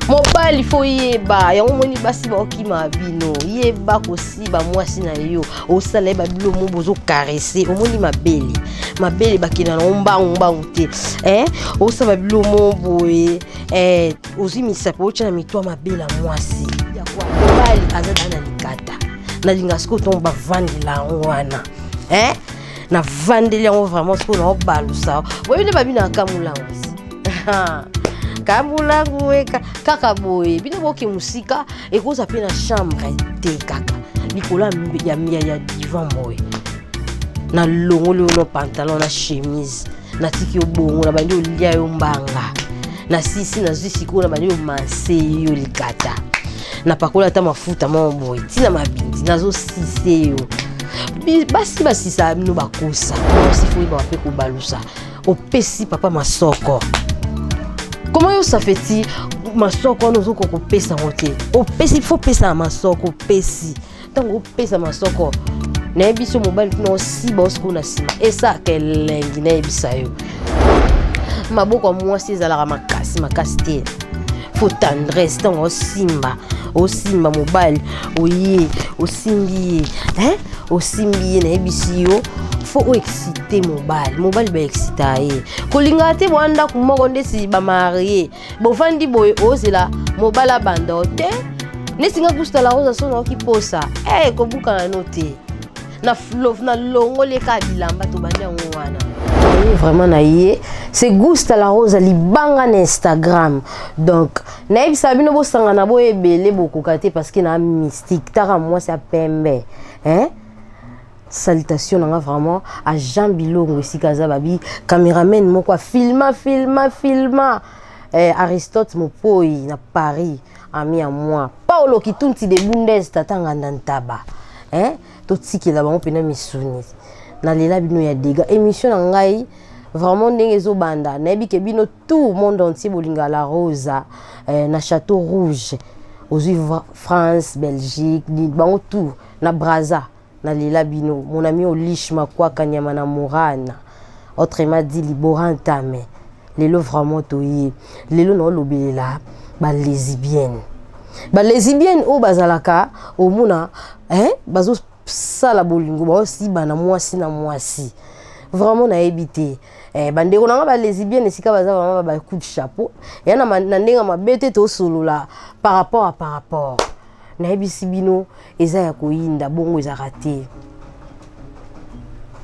Mobali fo yeba yango, omoni basi baokima bino. Yeba kosiba mwasi na yo, osala ye babilo mo bozocaresser. Omoni mabele, mabele bakenda nango mbangu mbangu te, eh? Osala babilo mo boye, eh, ozwi misapi, otya na mitwa mabele ya mwasi. Mobali aza daa na likata. Nalinga sikoyo ntongo bavandela yango wana, eh? Navandeli yango vraiment sikoyo, naobalusa boyebi nde babinaka kamulangu kamulangu eka kaka boye. Bino boke mosika, ekozwa mpe na chambre te, kaka likolo ya divan boye. Nalongoli yo no pantalon na chemise, natiki yo bongo, na bandi olia yo mbanga na sisi. Nazwi sikoyo na bandi omasser yo likata, napakola ata mafuta moko boye ntina mabindi, nazosise yo. Basi basisaka bino bakosa. Mwasi fo oyebaka mpe kobalusa. Opesi papa masoko, koma yo safeti masoko wana ozokoka kopesa yango te. Opesi, fo pesa masoko. Opesi, ntango opesa masoko, nayebi so mobali kuna osiba osikoyo na nsima, esalaka elengi. Nayebisa yo, maboko ya mwasi ezalaka makasi makasi te, faut tendresse. Ntango osimba, osimba mobali, oye osimbi ye, hein? Osimbi ye, nayebisi yo, fo oexciter mobali. Mobali baexciter ye, kolingaka te. Bwa ndako moko ndesi bamariés bovandi boye, ozela mobali abanda te. Neti nga Gusta La Rosa, so naoki posa e kobukana no te, nalongoli eka bilamba, tobandi yango wana. Ye vraiment na ye, c'est Gusta La Rosa libanga na Instagram. Donc nayebisaka bino, bosangana boyo ebele, bokoka te, parce que na mystique taka mwasi ya pembe, hein? Salutation nanga vraiment à Jean Bilongo esika aza, babi caméraman moko afilma, filma, filma, eh, Aristote Mopoi na Paris, ami à moi Paolo Kitunti de Bundes, tata nganda ntaba, hein? Totikela bango mpena misuni. Nalela bino ya dega. Émission na ngai vraiment ndenge ezobanda, nayebi ke bino tout monde entier bolinga La Rosa, eh, na Château Rouge, ozwi France, Belgique, bango tout na Braza. Nalela bino. Mon ami Olish Makwaka Nyama na Morana, autrement dit Libora Ntame. Lelo vraiment toye, lelo naolobelela balesbienne, balesbienne oyo bazalaka omona, eh, bazosala bolingo, baosibana mwasi na mwasi. Vraiment nayebi te, eh, bandeko na nga balesbienne esika baza, vraiment ba coup de chapeau ya na ndenge mabe te. Tosolola par rapport à par rapport. Nayebisi bino, eza ya koyinda bongo, ezalaka te.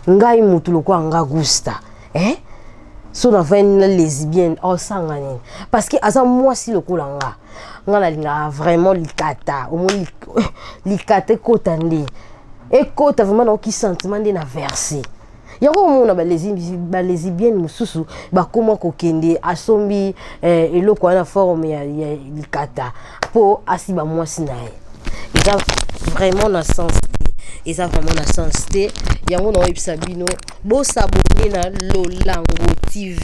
Ngai motu lokola nga Gusta, eh? So navandi na lesbienne, osanga nini? Parce que aza mwasi lokola nga. Nga nalingaka vraiment likata. Omoni likata ekota nde ekota, vraiment naoki sentiment nde na verse yango. Omona balesbienne mosusu bakóma kokende, asombi eloko wana forme ya likata mpo asiba mwasi na ye. Eza vraiment na sens te, eza vraiment na sens te. Yango naoyebisa bino, bos'abonner na Lolango TV.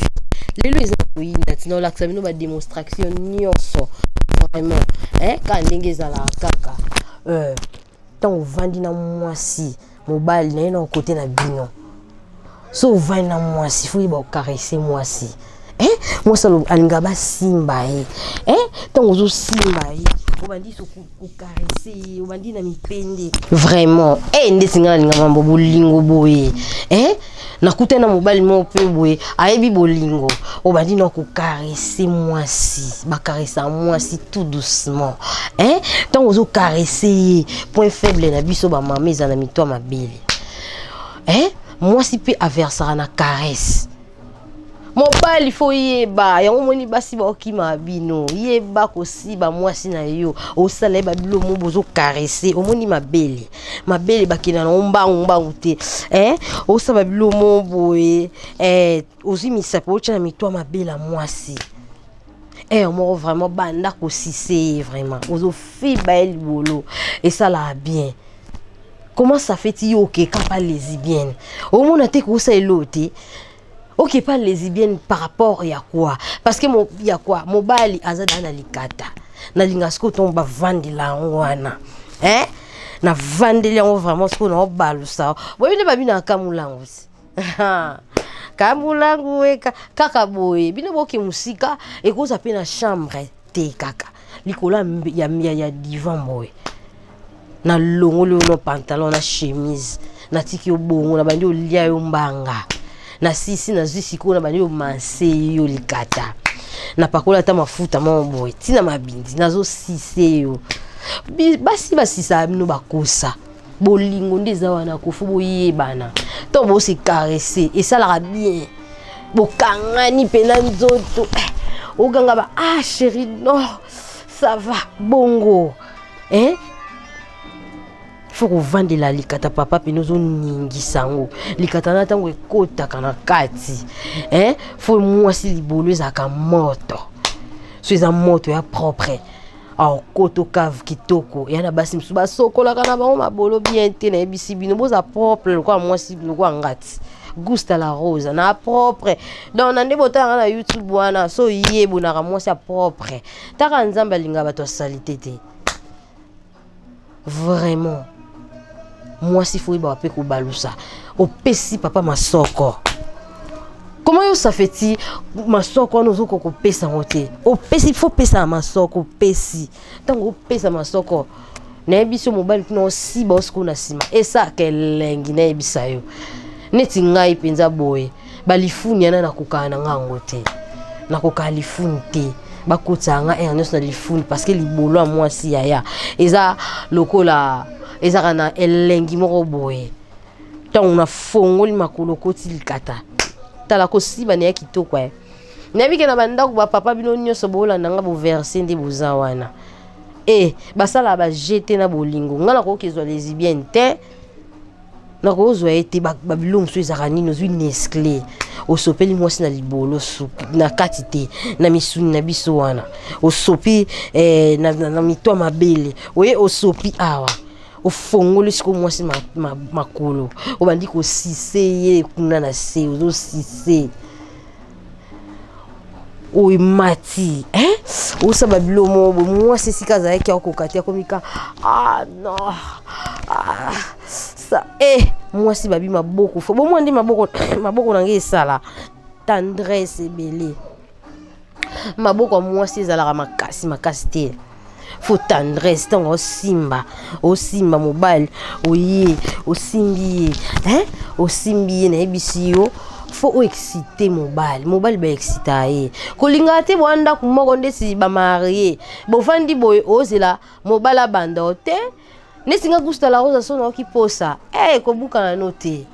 Lelo eza koyinda, ntina olakisa bino badémonstration nyonso vraiment, eh, kaka ndenge ezalaka kaka, ntango ovandi na mwasi, mobali na ye na kote na bino. So ovandi na mwasi, fo yeba ocaresser mwasi, eh? Mwasi alingaka basimba ye, eh? Ntango ozosimba ye, obandi so kocaresser ye, obandi na mipende vraiment, eh, ndeti ngai nalinga mambo bolingo boye, eh? Nakutani na mobali moko mpe boye, ayebi bolingo. Obandi na kocaresser mwasi, bacaresser mwasi tout doucement, eh? Ntango ozocaresser ye, point faible na biso bamama eza na mitwa mabele, eh? Mwasi mpe aversaka na caresse. Mobali fo yeba yango, omoni basi baokima bino. Yeba kosiba mwasi na yo, osala ye babilo mo bozocaresser. Omoni mabele, mabele bakenda nango mbangu mbangu te, eh? Osala babilo mo boye, eh, ozwi misapi, otya na mitwa mabele ya mwasi, eh, moko vraiment banda kosise ye, vraiment ozofiba ye libolo, esalaka bien. Comment ça fait ti yo okeka pa lesbienne, omona te kosala eloko te? Ok, pas lesbienne par rapport ya quoi? Parce que mo, ya quoi? Mobali aza daa na likata. Nalinga sikoyo ntongo bavandela yango wana, eh? Navandeli yango vraiment sikoyo, naobalusa boyebi nde babinaka kamulangu kamulangu eka kaka boye. Bino boke mosika, ekozwa mpe na chambre. te kaka likolo ya, ya, ya divan boye. Nalongoli yo no pantalon na chemise, natiki yo bongo, nabandi olia yo mbanga, nasisi, nazwi sikoyo, nabandi omanse yo likata, napakola ata mafuta moko boye ntina mabindi, nazosise yo. Basi basisaka bino, bakosa bolingo nde eza wana. Kofu boyebana to bose caresse, esalaka bien, bokangani mpena nzoto, eh, okanga ba ah chéri, non, ça va bongo, eh? Faut kovandela likata papa pene, ozoningisa yango likata na ntango ekotaka na kati, eh? Faut mwasi libolo ezalaka moto, so eza moto ya propre, aokoto cave kitoko. Eya na basi mosusu basokolaka na bango mabolo bien te. Nayebisi bino, boza propre lokola mwasi lokola ngati Gusta la Rose na propre. Donc na nde botalanga na YouTube wana, so yebonaka mwasi ya propre. Taka Nzambe alingaka bato ya saleté te. Vraiment, mwasi faut oyebaka mpe kobalusa. Opesi papa masoko, comment yo safeti masoko wana ozokoka kopesa yango te? Opesi, faut pesa masoko. Opesi, ntango opesa masoko, nayebi so mobali kuna osiba osikoyo na nsima, esalaka elengi. Nayebisa yo, neti ngai mpenza boye, balifuni yana nakokaka na ngai yango te, nakokaka lifuni te. Bakotisa nga heure nyonso na lifuni, parce que libolo ya mwasi, yaya, eza lokola ezalaka na elengi moko boye. Ntango nafongoli makolo, okoti likata, tala kosiba na ya kitoko. E nayebi ke na bandako bapapa bino nyonso boolanda nga, boverse nde boza wana. E basalaka bajete na bolingo. Nga nakoki ezwa lesbienne te, nakozwa ye te. Babiloko mosusu ezalaka nini? Ozwi Nestlé, osopeli mwasi na libolo, na kati te, na misuni na biso wana, osopi na mito ya mabele, oye osopi awa, ofongoli sikoyo mwasi makolo, obandi kosise ye kuna na se, ozosise oyo mati, eh? Osala bilo moko boye, mwasi esika azalaki akoka te, akomi ka ah non, ah, sa eh, mwasi babi maboko fo bomwa nde maboko, maboko na ngai esala tendresse ebele. Maboko ya mwasi ezalaka makasi makasi te, faut tendresse. Ntango osimba, osimba mobali, oye osimbi ye, hein? Osimbi ye, nayebisi yo, faut oexcite mobali. Mobali baexcita ye, kolingaka te. Boya ndako moko ndesi bamarie, bofandi boye, ozela mobali abanda te. Neti nga Gusta la Rosa, so naoki posa e kobukana no te,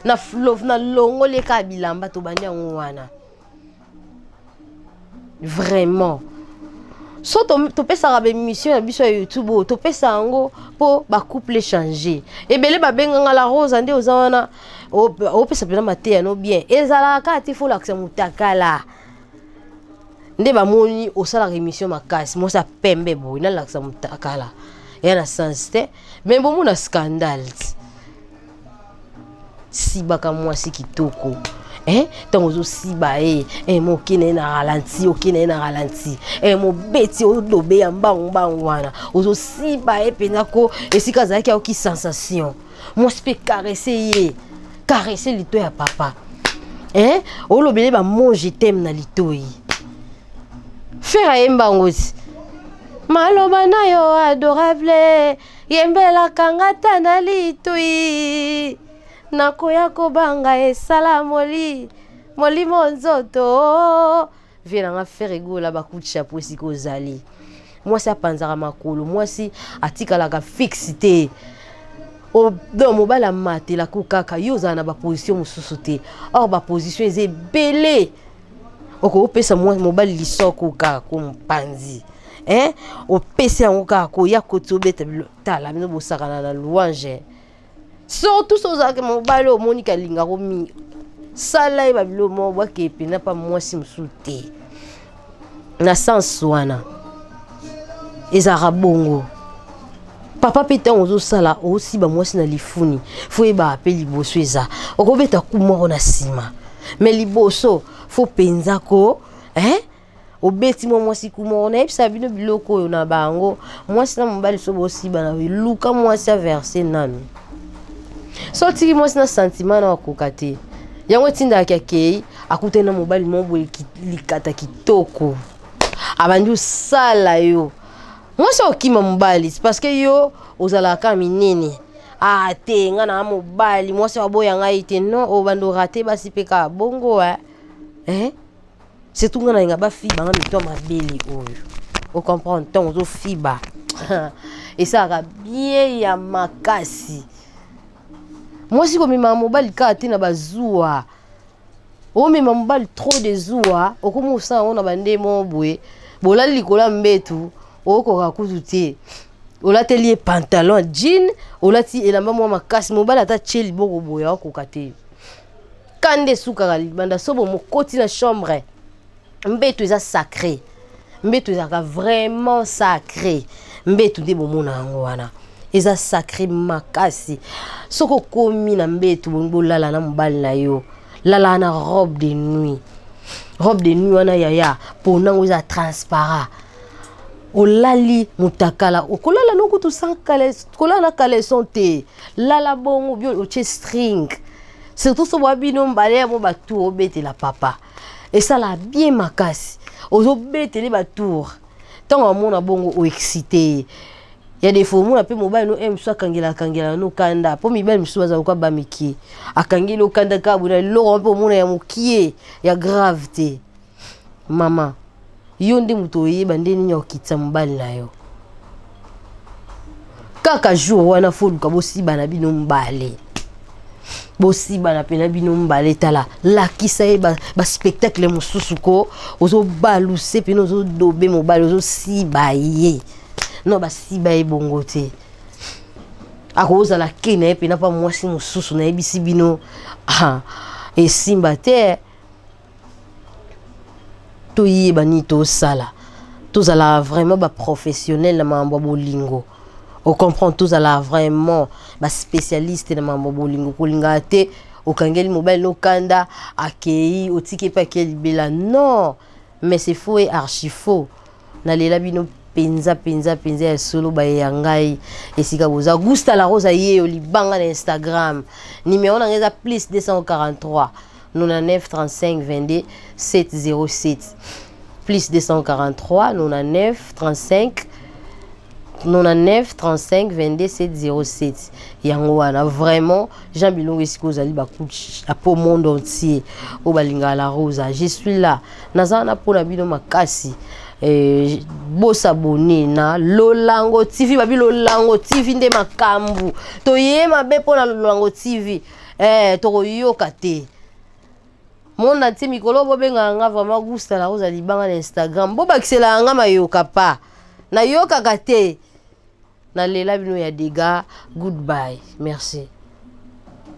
nalongoli eka bilamba, tobandi yango wana. Vraiment, so topesaka baémission na biso ya YouTube oyo, topesa yango mpo bacouple change. Ebele babenganga la Rosa nde oza wana, opesa mpena mateya no bien. Ezalaka kaka te faut olakisa motakala nde bamoni osalaka émission makasi, mwasi apembe boye, nalakisa motakala ya na sens te. Mais bomona scandale ti sibaka mwasi kitoko, eh? Ntango ozosiba ye, eh, moke na ye na ralenti, oke na ye na ralenti, eh, mobeti odobe ya mbangu mbangu wana, ozosiba ye mpenza ko esika azalaki ayoki sensation. Mwasi mpe caresse ye, caresse lito ya papa, eh? Olobele bamonge teme na litoi, frère ayemba yango ti maloba na yo adorable, yembelaka nga ta na litoi, nakoya kobanga esala moli molimo nzoto vie nanga. Frère egola bacoup de chapeau esika ozali. Mwasi apanzaka makolo, mwasi atikalaka fixe te. Donc mobali amatelaka kaka yo, ozala na baposition mosusu te. Or baposition eza ebele. Okopesa mobali lisoko kaka ko mopanzi, eh? Opesi yango kaka koya koti, obeta bilo. Tala bino bosakana na louange, surtout so ozalaki mobali oyo omoniki alingako mingi, sala ye babilo moko bwake mpena mpa mwasi mosusu te. Na sens wana ezalaka bongo. Papa mpe ntango ozosala, osiba mwasi na lifuni, faut oyebaka mpe liboso eza okobeta ku moko na nsima, mais liboso faut mpenza ko, eh? Obeti mwa mwasi ku moko. Nayebisa bino biloko oyo na bango, mwasi na mobali so bosiba na luka mwasi averse nanu. So otiki mwasi na sentiment na akoka te, yango etindaka akei akutani na mobali moko boye, likata kitoko. Abandi osala yo. Mwasi okima mobali parce que yo ozalaka minene. Ah te, nga na mobali, mwasi aboya ngai te. Non, obanda orate basi mpe kaka bongo eh. Eh? Surtout nga nalinga bafiba nga mito ya mabele oyo. Ocomprendre, ntango ozofiba esalaka bien ya makasi. Mwasi komemaka mobali kaka te na bazuwa. Omema mobali trop de zuwa, okomi osala yango na bande moko boye, bolali likolo ya mbetu, okoka kutu te. Olateli ye pantalon jean, olati elamba mwa makasi, mobali ata tie liboko boye akoka te. Kanda esukaka libanda, sobo mokoti na chambre. Mbetu eza sacré. Mbetu ezalaka vraiment sacré. Mbetu nde bomona yango wana. Eza sacré makasi. Soki okomi na mbetu bolingi bolala na mobali na yo, lala na robe de nuit. Robe de nuit wana yaya, pona yango eza transparent. Olali mutakala, okolala no kutu sans caleçon, kolala na caleçon te. Lala bongo bio otie string. Surtout so bwa bino mbale ya mo batu obetela papa. Esala bien makasi. Ozobetele ba tour. Tango amona bongo o excité. Ya des fois omona pe mobali no mosusu akangela akangela no kanda po mibali mosusu baza lokola ba mike. Akangeli yo kanda kaka boye na eloko mpe omona ya mokie ya grave te. Mama, yo nde moto oyeba nde nini okitisa mobali na yo. Kaka jour wana fo luka bosiba na bino mbale. Bosibana pena bino mbale, tala lakisa ye ba, ba spectacle mosusu ko ozobaluse pena ozodobe mobali ozosiba ye. Non, basiba ye bongo te. Akozala ke na ye pena pa mwasi mosusu nayebisi bino ah, esimba te. Toyeba nini tosala, tozala vraiment ba professionnel na makambo ya bolingo. Ocomprendre, tozala vraiment ba spécialiste na makambo ya bolingo. Kolingaka te okangeli mobali no kanda akei otiki epe akei libela. Non, mais c'est faux et archi faux. Nalela bino penza penza penza ya solo baye ya ngai esika boza. Gusta la Rosa yeyo libanga na Instagram. Numéro na ngai eza plus 243 99 35 22 707. Plus 243 99 35 99 35 22 707. Yango wana vraiment Jean Bilongo esika ozali ba coup po monde entier oyo balingaka la Rosa. Je suis là. Naza na pona bino makasi. Bosabone na Lolango TV, babi Lolango TV nde makambu. Toye mabe pona Lolango TV. Tokoyoka te. Monde entier mikolo bobengaka nga vraiment Gusta la Rosa libanga na Instagram. Bobakiselaka nga mayoka pa. Nayokaka te. Nalela bino ya dégâts. Goodbye. Merci.